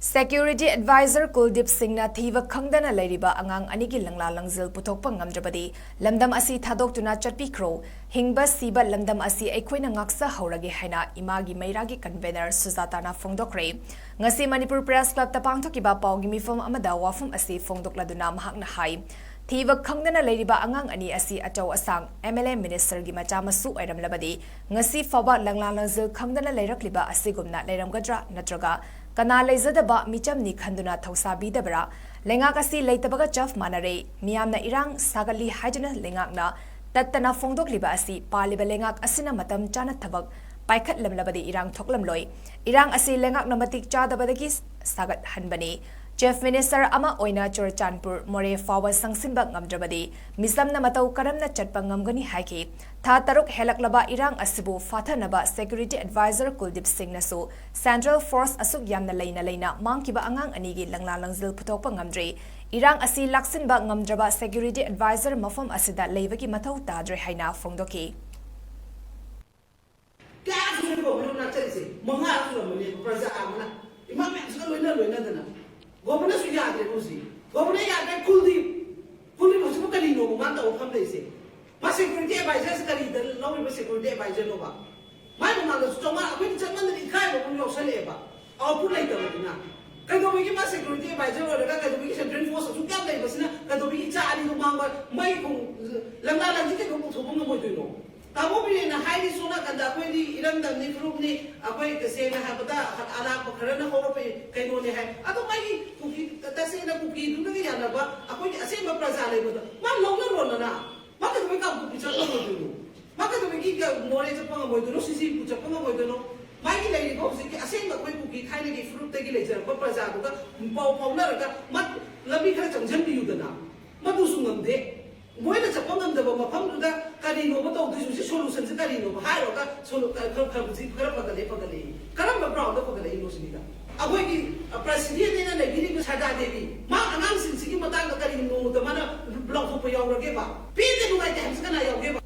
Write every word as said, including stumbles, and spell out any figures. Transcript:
Security Advisor Kuldeep Singhꯅ ꯊꯤꯕ ꯈꯪꯗꯅ ꯂꯩꯔꯤꯕ ꯑꯉꯥꯡ ꯑꯅꯤꯒꯤ ꯂꯪꯂꯥ ꯂꯪꯖꯤꯜ ꯄꯨꯊꯣꯛꯄ ꯉꯝꯗ꯭ꯔꯕꯗꯤ ꯂꯝꯗꯝ ꯑꯁꯤ ꯊꯥꯗꯣꯛꯇꯨꯅ ꯆꯠꯄꯤꯈ꯭ꯔꯣ꯫ ꯍꯤꯡꯕ ꯁꯤꯕ ꯂꯝꯗꯝ ꯑꯁꯤ ꯑꯩꯈꯣꯏꯅ ꯉꯥꯛꯆꯍꯧꯔꯒꯦ ꯍꯥꯏꯅ ꯏꯃꯥꯒꯤ ꯃꯩꯔꯥꯒꯤ convener ꯁꯨꯖꯥꯇꯥꯅ ꯐꯣꯡꯗꯣꯛꯈ꯭ꯔꯦ꯫ ꯉꯁꯤ ꯃꯅꯤꯄꯨꯔ Press Clubꯇ ꯄꯥꯡꯊꯣꯛꯈꯤꯕ ꯄꯥꯎꯒꯤ ꯃꯤꯐꯝ ꯑꯃꯗ ꯋꯥꯐꯝ ꯑꯁꯤ ꯐꯣꯡꯗꯣꯛꯂꯗꯨꯅ ꯃꯍꯥꯛꯅ ꯍꯥꯏ, ꯊꯤꯕ ꯈꯪꯗꯅ ꯂꯩꯔꯤꯕ ꯑꯉꯥꯡ ꯑꯅꯤ ꯑꯁꯤ ꯑꯆꯧ ꯑꯁꯥꯡ, MLA ministerꯒꯤ ꯃꯆꯥ ꯃꯁꯨ ꯑꯣꯏꯔꯝꯂꯕꯗꯤ ꯉꯁꯤ ꯐꯥꯎꯕ ꯂꯪꯂꯥ ꯂꯪꯖꯤꯜ ꯈꯪꯗꯅ ꯂꯩꯔꯛꯂꯤꯕ ꯑꯁꯤꯒꯨꯝꯅ ꯂꯩꯔꯝꯒꯗ꯭ꯔꯥ? ꯅꯠꯇ꯭ꯔꯒ ꯀꯅꯥ ꯂꯩꯖꯗꯕ ꯃꯤꯆꯝꯅꯤ ꯈꯟꯗꯨꯅ ꯊꯧꯁꯥꯕꯤꯗꯕ꯭ꯔꯥ? ꯂꯩꯉꯥꯛ ꯑꯁꯤ ꯂꯩꯇꯕꯒ ꯆꯞ ꯃꯥꯟꯅꯔꯦ꯫ ꯃꯤꯌꯥꯝꯅ ꯏꯔꯥꯡ ꯁꯥꯒꯠꯂꯤ ꯍꯥꯏꯗꯨꯅ ꯂꯩꯉꯥꯛꯅ ꯇꯠꯇꯅ ꯐꯣꯡꯗꯣꯛꯂꯤꯕ ꯑꯁꯤ ꯄꯥꯜꯂꯤꯕ ꯂꯩꯉꯥꯛ ꯑꯁꯤꯅ ꯃꯇꯝ ꯆꯥꯅ ꯊꯕꯛ ꯄꯥꯏꯈꯠꯂꯝꯂꯕꯗꯤ ꯏꯔꯥꯡ ꯊꯣꯛꯂꯝꯂꯣꯏ꯫ ꯏꯔꯥꯡ ꯑꯁꯤ ꯂꯩꯉꯥꯛꯅ ꯃꯇꯤꯛ ꯆꯥꯗꯕꯗꯒꯤ ꯁꯥꯒꯠꯍꯟꯕꯅꯤ꯫ Chief Minister ꯑꯃ ꯑꯣꯏꯅ ꯆꯨꯔꯆꯥꯟꯄꯨꯔ ꯃꯣꯔꯦ ꯐꯥꯎꯕ ꯆꯪꯁꯤꯟꯕ ꯉꯝꯗ꯭ꯔꯕꯗꯤ ꯃꯤꯆꯝꯅ ꯃꯇꯧ ꯀꯔꯝꯅ ꯆꯠꯄ ꯉꯝꯒꯅꯤ ꯍꯥꯏꯈꯤ꯫ ꯊꯥ ꯇꯔꯨꯛ ꯍꯦꯜꯂꯛꯂꯕ ꯏꯔꯥꯡ ꯑꯁꯤꯕꯨ ꯐꯥꯊꯅꯕ Security Advisor ꯀꯨꯜꯗꯤꯞ ꯁꯤꯡꯅꯁꯨ Central Force ꯑꯁꯨꯛ ꯌꯥꯝꯅ ꯂꯩꯅ ꯂꯩꯅ ꯃꯥꯡꯈꯤꯕ ꯑꯉꯥꯡ ꯑꯅꯤꯒꯤ ꯂꯪꯂꯥ ꯂꯪꯖꯤꯜ ꯄꯨꯊꯣꯛꯄ ꯉꯝꯗ꯭ꯔꯤ꯫ ꯏꯔꯥꯡ ꯑꯁꯤ ꯂꯥꯛꯁꯤꯟꯕ ꯉꯝꯗ꯭ꯔꯕ Security Advisor ꯃꯐꯝ ꯑꯁꯤꯗ ꯂꯩꯕꯒꯤ ꯃꯊꯧ ꯇꯥꯗ꯭ꯔꯦ ꯍꯥꯏꯅ ꯐꯣꯡꯗꯣꯛꯈꯤ꯫ ꯀꯌꯥ ꯁꯨꯔꯦ ꯒꯣꯕꯔꯅꯔ ꯃꯅꯥꯛ ꯆꯠꯂꯤꯁꯦ? ꯃꯉꯥ ꯁꯨꯔꯝꯃꯅꯦꯕ꯫ ꯄ꯭ꯔꯖꯥ ꯑꯃꯅ, ꯏꯃꯥ ꯃꯌꯥꯝꯁꯤꯒ ꯂꯣꯏꯅ ꯂꯣꯏꯅꯗꯅ꯫ ꯒꯣꯕꯔꯅꯔꯁꯨ ꯌꯥꯗ꯭ꯔꯦ ꯍꯧꯖꯤꯛ꯫ ꯒꯣꯕꯔꯅꯔ ꯌꯥꯗ꯭ꯔꯦ, ꯀꯨꯜꯗꯤꯞ꯫ ꯀꯨꯜꯗꯤꯞ ꯍꯧꯖꯤꯛꯄꯨ ꯀꯔꯤꯅꯣꯕ ꯃꯥꯅ ꯇꯧꯕ ꯐꯝ ꯂꯩꯁꯦ? ꯃꯥ security advisorꯁꯦ ꯀꯔꯤꯗ ꯂꯧꯔꯤꯕ security advisorꯅꯣꯕ? ꯃꯥꯏ ꯃꯃꯥꯡꯗꯁꯨ ꯆꯥꯝꯃꯉꯥ, ꯑꯩꯈꯣꯏꯗꯤ ꯆꯠꯃꯟꯗꯅ ꯏꯀꯥꯏꯕ ꯑꯃ ꯌꯥꯎꯁꯜꯂꯛꯑꯦꯕ꯫ Output ꯂꯩꯇꯕꯅꯤꯅ꯫ ꯀꯩꯗꯧꯕꯒꯤ ꯃꯥ security advisor ꯑꯣꯏꯔꯒ ꯀꯩꯗꯧꯕꯒꯤ Central Force ꯑꯁꯨꯛ ꯌꯥꯝ ꯂꯩꯕꯁꯤꯅ ꯀꯩꯗꯧꯕꯒꯤ ꯏꯆꯥ ꯑꯅꯤꯗꯣ ꯃꯥꯡꯕ, ꯃꯩ ꯈꯣꯡ-, ꯂꯪꯂꯥ ꯂꯪꯁꯤꯟ ꯀꯩꯗꯧ ꯄꯨꯊꯣꯛꯄ ꯉꯝꯃꯣꯏꯗꯣꯏꯅꯣ? ꯇꯥꯃꯣ ꯕꯤꯔꯦꯟꯅ ꯍꯥꯏꯔꯤ, ꯁꯣꯝ ꯅꯥꯀꯟꯗ ꯑꯩꯈꯣꯏꯗꯤ ꯏꯔꯝꯗꯝꯅꯤ, ꯐꯨꯔꯨꯞꯅꯤ, ꯑꯩꯈꯣꯏ ꯇꯁꯦꯡꯅ ꯍꯥꯏꯕꯗ ꯑꯔꯥꯛꯄ ꯈꯔꯅ ꯍꯧꯔꯛꯄ ꯀꯩꯅꯣꯅꯦ ꯍꯥꯏ꯫ ꯑꯗꯣ ꯃꯥꯒꯤ ꯀꯨꯀꯤ, ꯇꯁꯦꯡꯅ ꯀꯨꯀꯤꯗꯨꯅꯒ ꯌꯥꯅꯕ ꯑꯩꯈꯣꯏꯒꯤ ꯑꯁꯦꯡꯕ ꯄ꯭ꯔꯖꯥ ꯂꯩꯕꯗꯣ ꯃꯥ ꯂꯧꯅꯔꯣꯗꯅ꯫ ꯃꯥ ꯀꯩꯗꯧꯕꯩ ꯀꯥꯡꯄꯣꯛꯄꯤ ꯆꯠꯄ ꯉꯝꯃꯣꯏꯗꯣꯏꯅꯣ? ꯃꯥ ꯀꯩꯗꯧꯕꯒꯤ ꯃꯣꯔꯦ ꯆꯠꯄ ꯉꯝꯃꯣꯏꯗꯣꯏꯅꯣ? ꯁꯤꯁꯤꯕꯨ ꯆꯠꯄ ꯉꯝꯃꯣꯏꯗꯣꯏꯅꯣ? ꯃꯥꯒꯤ ꯂꯩꯔꯤꯕ ꯍꯧꯖꯤꯛꯀꯤ ꯑꯁꯦꯡꯕ ꯑꯩꯈꯣꯏ ꯀꯨꯀꯤ ꯊꯥꯏꯅꯒꯤ ꯐꯨꯔꯨꯞꯇꯒꯤ ꯂꯩꯖꯔꯛꯄ ꯄ꯭ꯔꯖꯥꯗꯨꯒ ꯄꯥꯎ ꯐꯥꯎꯅꯔꯒ ꯃꯥ ꯂꯝꯕꯤ ꯈꯔ ꯆꯪꯁꯤꯟꯕꯤꯌꯨꯗꯅ꯫ ꯃꯗꯨꯁꯨ ꯉꯝꯗꯦ꯫ ꯃꯣꯏꯅ ꯆꯠꯄ ꯉꯝꯗꯕ ꯃꯐꯝꯗꯨꯗ ꯀꯔꯤꯅꯣꯕ ꯇꯧꯗꯣꯏꯁꯦ? ꯍꯧꯖꯤꯛ solutionꯁꯦ ꯀꯔꯤꯅꯣꯕ ꯍꯥꯏꯔꯨꯔꯒ solu-, ꯈꯔ, ꯈꯔ, ꯈꯔ ꯍꯧꯖꯤꯛ ꯈꯔ ꯐꯒꯠꯂꯦ, ꯐꯒꯠꯂꯦ꯫ ꯀꯔꯝꯕ groundꯗ ꯐꯒꯠꯂꯛꯏꯅꯣ ꯁꯤꯅꯤꯗ? ꯑꯩꯈꯣꯏꯒꯤ, ꯑ, presidentꯅꯦꯅ ꯂꯩꯕꯤꯔꯤꯕ ꯁꯔꯗꯥ ꯗꯦꯕꯤ, ꯃꯥ ꯑꯉꯥꯡꯁꯤꯡꯁꯤꯒꯤ ꯃꯇꯥꯡꯗ ꯀꯔꯤ ꯅꯣꯡꯃꯇ ꯃꯥꯅ ꯂꯥꯎꯊꯣꯛꯄ ꯌꯥꯎꯔꯒꯦꯕ? ꯄꯦꯟꯗꯦ, ꯅꯨꯡꯉꯥꯏꯇꯦ ꯍꯥꯏꯕꯁꯤ ꯀꯅꯥ ꯌꯥꯎꯒꯦꯕ?